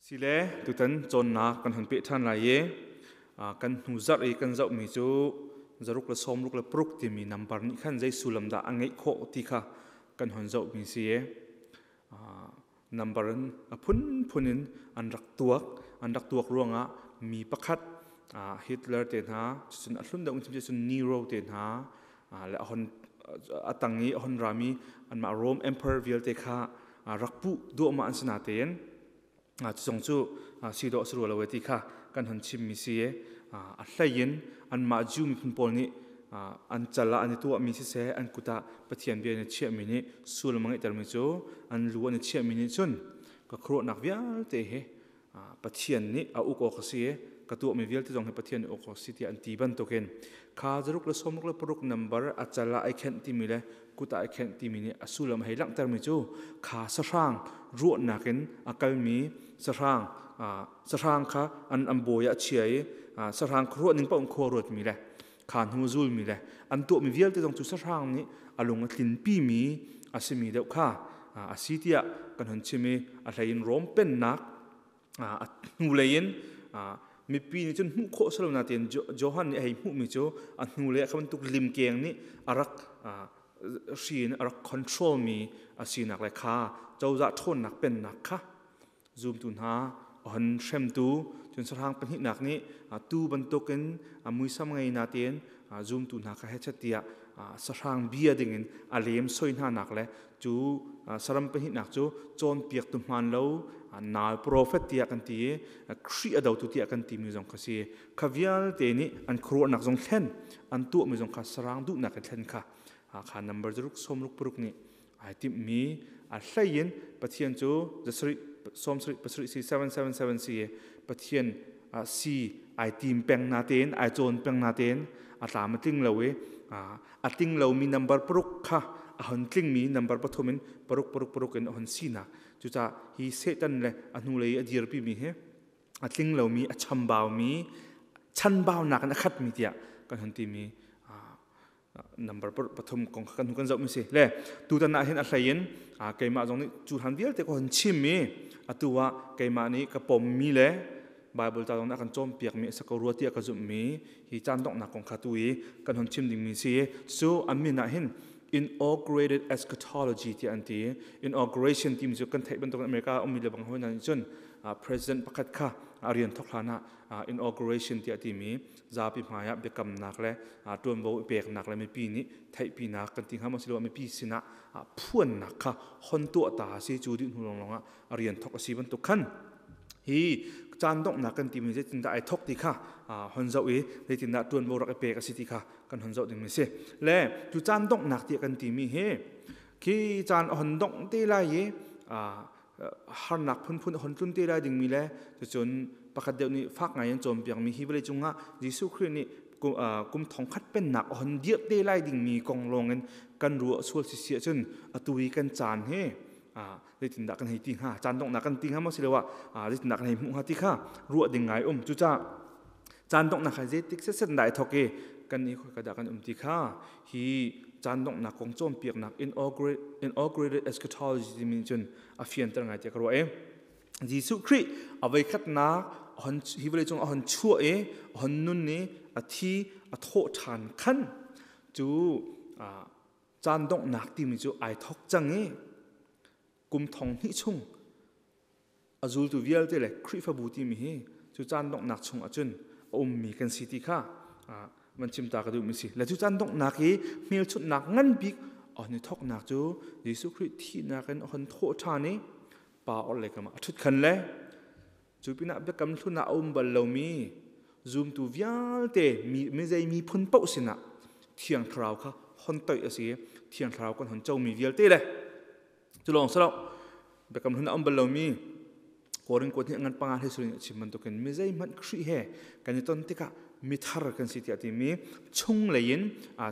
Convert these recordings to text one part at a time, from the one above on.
Sile tutan cawnnak kan hun peh ṭhan lai i kan hnu zarh i kan zohmi cu zaruk le sawmruk le paruk timi nambar nih khan zei sullam dah a ngeih khawh ti kha kan hun zohmi si i nambar in a phunphun in an rak tuak. An rak tuak ruangah mi pakhat, Hitler te hna, cun a hlun deuh in chim cun Nero te hna le a hon a tang i a hon rami anmah Rome Emperor vialte kha rak puh duahmah an si natein cuzong cu si dawh si rua lo ti kha kan hon chimmi si. A hlei in anmah Jew miphun pawl nih an cal ah an i tuahmi siseh, an kut ah Pathian bia in a chiahmi nih sullam a ngeihtermi cu an lu an i chiahmi nih cun ka khuaruahnak vialte hi Pathian nih a uk awk a si i ka tuahmi vialte zong hi Pathian nih uk awk a si tiah an ti bantukin kha zaruk le sawmruk le paruk nambar a cal ah ai khenh timi le kut ah ai khenh timi nih a sullam hei langhtermi cu kha sahrang ruahnak in a kalmi sahrang, sahrang kha an bawi ah a chia i sahrang khuaruah ning paoh in khua ruatmi le kha hnu zulmi le an tuahmi vialte zong cu sahrang nih a lung a tlinpimi a simi deuh kha a si tiah kan hun chim i a hlei in Rom pennak a hnulei in mipi nih cun hmuh khawh silo nain Johan nih a hei hmuhmi cu a hnulei ah kha bantuk limkeng nih a rak hri in a rak control mi a sinak le kha cozah ṭhawnnak pennak kha zumtu hna a hon hremtu, cun sahrang pahnihnak nih tu bantukin muisam ngei natein zumtu hna kha hechet tiah sahrang bia dingin a lem soi hna nak le cu saram pahnihnak cu cawnpiaktu hmaan lo nal profet tiah kan ti i Khrih a dotu tiah kan timi zong kha si. Kha vialte nih an khuaruahnak zong thlen, an tuahmi zong kha sarang duhnak in thlen kha kha number zaruk sawmruk paruk nih ai timhmi. A hlei in Pathian cu zasarih sawmsarih pasarih si, 777 si, Pathian si ai tim peng na tein, ai cawn peng na tein a tlam a tling lo i a tling lomi number paruk kha a hon tlingmi number pathum in paruk paruk paruk in a hon sinak. Cucaah hi Satan le a hnulei a dirpi mi hi a tling lomi, a chambaumi, chanbaunak in a khatmi tiah kan hon timi number pathum kong kha kan kan zoh mi si. Le tutan ah hin a hlei in keimah zong nih cu hlan vialte ko han chim i atu ah keimah nih ka pom mi le Bible ta zong nih a kan cawnpiak mi a si ko rua tiah ka zumh mi hi caan donghnak kong kha tu i kan hon chim ding mi si. Cu an min ah hin inaugurated eschatology tiah an ti. Inauguration timi cu kan theih bantuk America ummi le bang hoi nan cun president pakhat kha a rian thok hlan ah inauguration tiah timi zapi hmai ah biakamnak le ṭuanvo i peknak le mipi nih theihpinak kan ti hnga maw siloah mipi sinah phuannak kha hon tuah ta a si. Cu dih hnu lawnglawng ah a rian thok a si bantuk khan hi caan donghnak kan timi zeitindah ai thok ti kha hon zoh i zeitindah ṭuanvo rak i pek a si ti kha kan hon zoh ding mi si. Le cu caan donghnak tiah kan timi hi khi caan a hon dongh te lai i harnak phunphun a hon tlun te lai dingmi le cucun pakhat deuh nih fak ngai in cawnpiakmi hi vawlei cungah Jesuh Khrih nih kum thongkhat pennak a hon dirh te lai dingmi kong lawngin kan ruah sual si si ahcun atu i kan caan hi zeitindah kan hei ti hnga, caan donghnak kan ti hnga maw siloah zeitindah kan hei hmuh hnga ti kha ruah ding ngai um. Cucaah caan donghnak kha zeitik setset dah i thok i kan i khoika dah kan um ti kha hi caan donghnak kong cawnpiaknak inaugurated eschatology timi cun a fianter ngai tiah ka ruah i Jesuh Khrih a voikhatnak hi vawlei cung a hon chuah i a hon nun i a thi, a thawh ṭhan khan cu caan donghnak timi cu ai thok cang i kum thong hnih chung a zultu vialte le Khrihfabu timi hi cu caan donghnak chung ahcun a ummi kan si ti kha van chim ta ka duhmi si. Le cu caan donghnak i hmelchunhnak ngan bik on i thoknak cu Jesuh Khrih thihnak in a hon thawh ṭhan i Pa orhlei kam ah a ṭhut khan le cu pinah biakam hlun ah a um bal lomi zumtu vialte mi zei miphun paoh sinah Thiang Thlarau kha hon toih a si i Thiang Thlarau kan hon comi vialte le cu lawng si lo, biakam hlun a um bal lomi Korin kuat nih ngan panga hlei sulin a chim bantukin mi zeihmanh Khrih he kan i ton tikah mithar kan si tiah timi chunglei in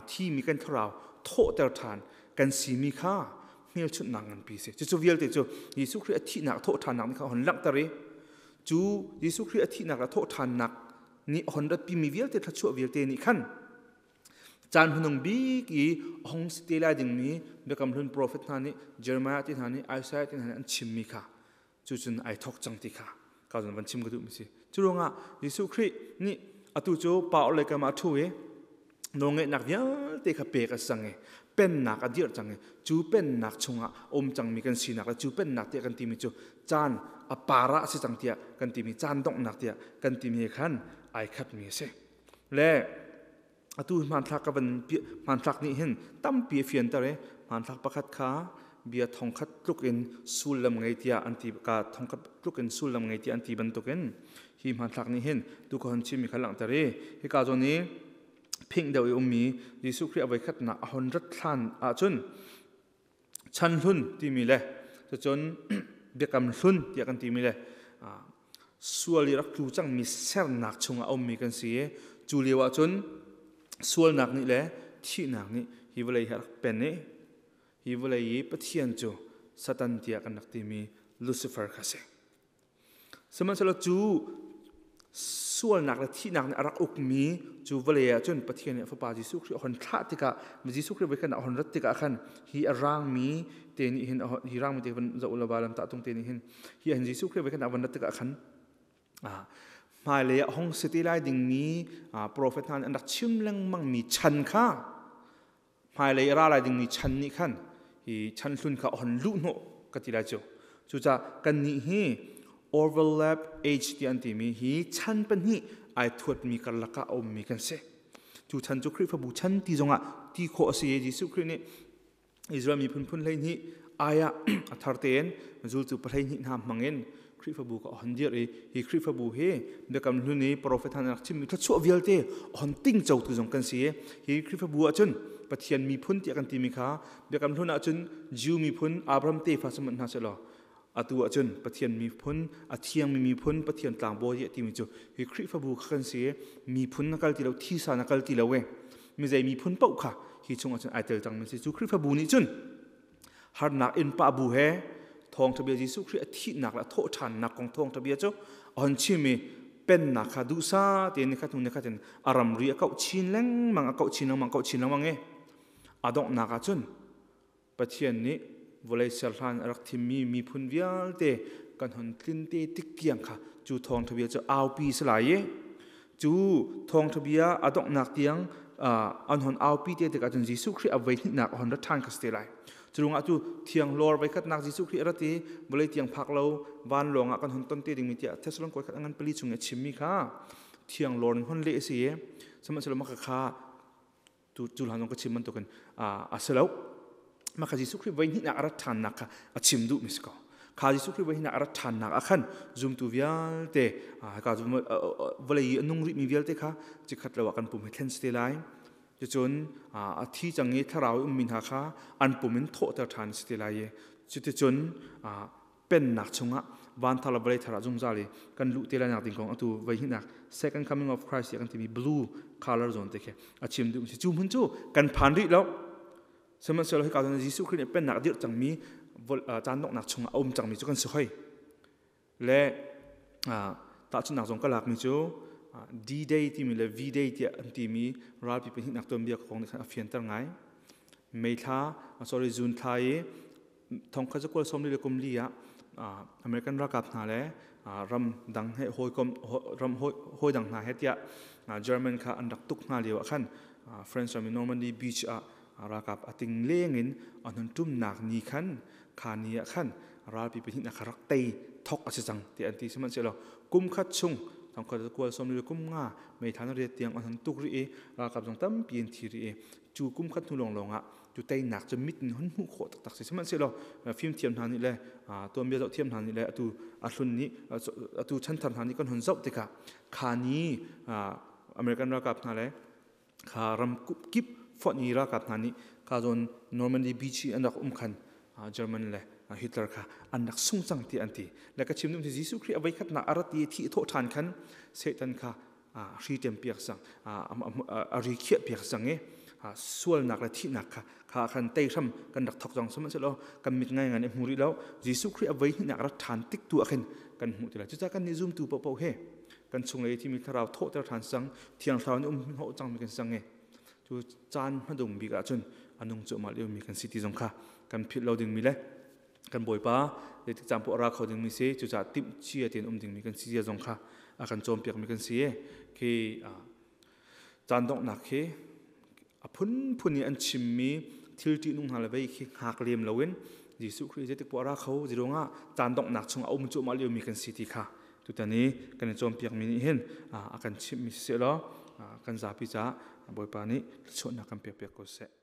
thimi kan thlarau thawhter ṭhan kan simi kha hmelchunhnak nganpi si. Cucu vialte cu Jesuh Khrih a thihnak, thawhṭhannak nih kha hon langhter i cu Jesuh Khrih a thihnak le thawhṭhannak nih hon ratpimi vialte thluachuah vialte nih khan caan hmanung bik i a hung si te lai dingmi Biakam Hlun profet hna nih, Jeremiah ti hna nih, Isaiah ti hna nih an chimmi kha cu cun ai thawk cang ti kha. Ka zon van chim ka duh mi si. Cu ruangah Jesuh Khrih nih atu cu pa le kam ah thu i nawlngeihnak vialte kha pek a si cang i pennak a dirh cang i cu pennak chungah um cangmi kan sinak le cu pennak tiah kan timi cu caan a para a si cang tiah kan timi caan donghnak tiah kan timi he khan ai khatmi a si. Le atu hmanthlak ka van hmanthlak nih hin tampi a fianter i hmanthlak pakhat kha bia thongkhat tluk in sullam ngei tiah an ti ka thongkhat tluk in sullam ngei tiah an ti bantukin hi hmanthlak nih hin tu ka hon chimmi kha langhter i hika zawn i phing deuh i ummi Jesuh Khrih a voikhatnak a hon rat hlan ahcun chan hlun timi le cucun biakam hlun tiah kan timi le sual i rak tlu cangmi sernak chungah a ummi kan si i cu lio ahcun sualnak nih le thihnak nih hi vawlei hi a rak pen i hi vawlei i Pathian cu Satan tiah kan rak timi Lucifer kha a si. Sihmanhsehlaw cu sualnak le thihnak nih a rak ukmi cu vawlei ah cun Pathian nih a Fapa Jesuh Khrih a hon thlah tikah Jesuh Khrih voikhat a hon rat tikah khan hi a rangmi te nih hin hi rangmi te van zoh ulaw lam tah tung te nih hin hi hin Jesuh Khrih voikhat a van rat tikah khan hmailei ah hong si te lai dingmi profet hna nih an rak chim lengmangmi chan kha hmailei a ra lai dingmi chan nih khan hi chan hlun kha a hon luh hnawh ka ti lai cu. Cucaah kannih hi overlap age ti an timi hi chan pahnih ai thuatmi karlak ah a ummi kan si. Cu chan cu Khrihfabu chan ti zongah ti khawh a si i Jesuh Khrih nih Israel miphun phun 12 ai ah a thar tein zultu 12 hna hmangin Khrihfabu ka hon dirh i hi Khrihfabu hi biakam hlun i profet hna rak chimmi thluachuah vialte hon tingco tu zong kan si i hi Khrihfabu ahcun Pathian miphun tiah kan timi kha biakam hlun ahcun Jew miphun Abraham tefa sihmanh hna sehlaw atu ahcun Pathian miphun a thiangmi miphun Pathian tlangbawi tiah timi cu hi Khrihfabu kha kan si i miphun na kal ti lo thisa na kal ti lo e mizei miphun paoh kha hi chung ahcun ai tel cangmi si cu Khrihfabu nih cun harnak in pah bu he thawngṭha bia Jesuh Khrih a thihnak le a thawhṭhannak kong thawngṭha bia cu a hon chim i pennak kha duhsah tein nikhat hnu nikhat in a ramri a kauh chin lengmang a kauh chin lengmang kauh chin lengmang i a donghnak ah cun Pathian nih vawlei ser hlan a rak thimmi miphun vialte kan hon tlin te tik tiang kha cu thawngṭha bia cu aupi si lai i cu thawngṭha bia a donghnak tiang an hon aupi te tikah cun Jesuh Khrih a voi hnihnak a hon ra ṭhan kha si te lai. Cu ruangah cu thianglawr voikhatnak Jesuh Khrih a rat i vawlei tiang phak lo vanlawng ah kan hon ton te dingmi tiah Thessalon khat a ngan pali chung i a chimmi kha thianglawr in hon leh a si i sihmanhsehlaw mah kha tu cu hlan zong ka chim bantukin a si lo. Mah kha Jesuh Khrih voi hnihnak a rat ṭhannak kha a chim duhmi si ko. Kha Jesuh Khrih voi hnihnak a rat ṭhannak ah khan zumtu vialte hika vawlei i a nung rihmi vialte kha cikhat lo ah kan pum hi thlen si te lai. Cucun a thi cang i thlarau i ummi hna kha an pum in thawhter ṭhan si te lai i cuticun pennak chungah van thar le vawlei thar ah zungzal i kan luh te lai nak ding kong atu voi hnihnak second coming of Christ kan timi blue color zone te khi a chim duh si cu hmun cu kan phan rih lo sihmanhsehlaw hika zawn Jesuh Khrih nih pennak dirh cangmi caan donghnak chungah a um cangmi cu kan si hoi le tahchunhnak zong ka lakmi cu D-Day timi le V-Day tiah an timi ralpi pahnihnak tuanbia kong nih khan a fianter ngai May thla sorry June thla i thongkhat zakual 44 ah American ralkap hna le ram dang he hawikom ram hawi dang hna he tiah German kha an rak tuk hna lio ah khan French ram i Normandy beach ah ralkap a ting leng in an hun ṭumnak ni khan kha ni ah khan ralpi pahnihnak kha rak tei thok a si cang tiah an ti. Sihmanhsehlaw kum khat chung thongkhat zakual 45 May thla na riat tiang an hun tuk rih i ralkap zong tampi an thi rih i cu kum khat hnu lawnglawng ah cu teinak cu mit in hun hmuh khawh taktak si. Sihmanhsehlaw fimthiam hna nih le tuanbia zohthiam hna nih le atu a hlun nih atu chanthar hna nih kan hun zoh tikah kha ni American ralkap hna le kha ram kip fonh i ralkap hna nih kha zawn Normandy beach i an rak um khan German le Hitler kha an rak sung cang ti an ti. Le ka chim duh Jesuh Khrih a voikhatnak a rat i thi thawh ṭhan khan Satan kha hri ṭem piak cang a ri khiah piak cang i sualnak le thihnak kha kha khan tei hram kan rak thok cang. Sihmanhsehlaw kan mit ngai ngai hmu rih lo. Jesuh Khrih a voi hnihnak rat ṭhan tik tu ah khin kan hmuh ti lai. Cucaah kan nih zumtu paohpaoh he kan chunglei thimi thlarau thawhter ṭhan cang, thiang thlarau nih um hnawh cangmi kan si cang i cu caan hmadung bik ahcun a nung cuahmah liomi kan si ti zong kha kan philh lo dingmi le Kan Bawipa zeitik caan poah ra kho dingmi si, cucaah timh cia tein um dingmi kan si zia zong kha a kan cawnpiakmi kan si. Khi caan donghnak khi a phunphun i an chimmi thil ṭihnung hna le vei khi hngak lem loin Jesuh Khrih zeitik poah ra kho zirungah caan donghnak chung a um cuahmah liomi kan si ti kha tutan i kan i cawnpiakmi nih hin a kan chimhmi siseh law, kan zapi caah Bawipa nih thluachuahnak kan pekpiak ko seh.